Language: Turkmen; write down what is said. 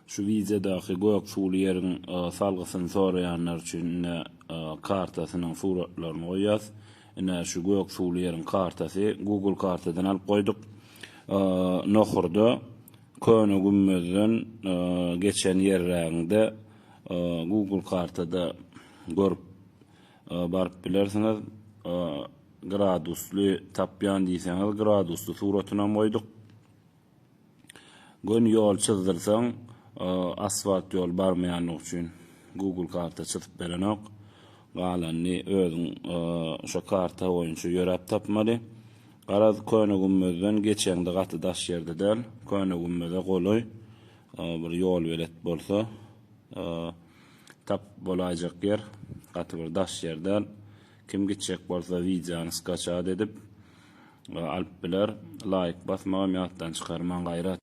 Şu wideodaky gök suwly ýeriň salgysyny soraýanlar üçin ine kartasynyň suratlaryny goýýas. Ine şu gök suwly ýeriň kartasy Google kartadan alyp goýduk. Nohurda Köne gümmezden geçen ýerrägiňde Google kartada görüp baryp bilersiňiz. Gradusly tapýan diýseňiz gradusly suratynam goýduk. Göni ýol çyzdyrsaň asfalt ýol barmaýanlygy üçin Google karta çyzyp berenok. Galanyny özüň şo karta boýunça ýöräp tapmaly. Garaz Köne gümmezden geçeňde gaty daş ýerde däl. Köne gümmeze golaý bir ýolbelet bolsa tapyp bolaýjak ýer. Gaty bir daş ýer däl. Kim gitjek bolsa wideony skaçat edip alyp biler. Laýk basmagam ýatdan çykarmaň gaýrat.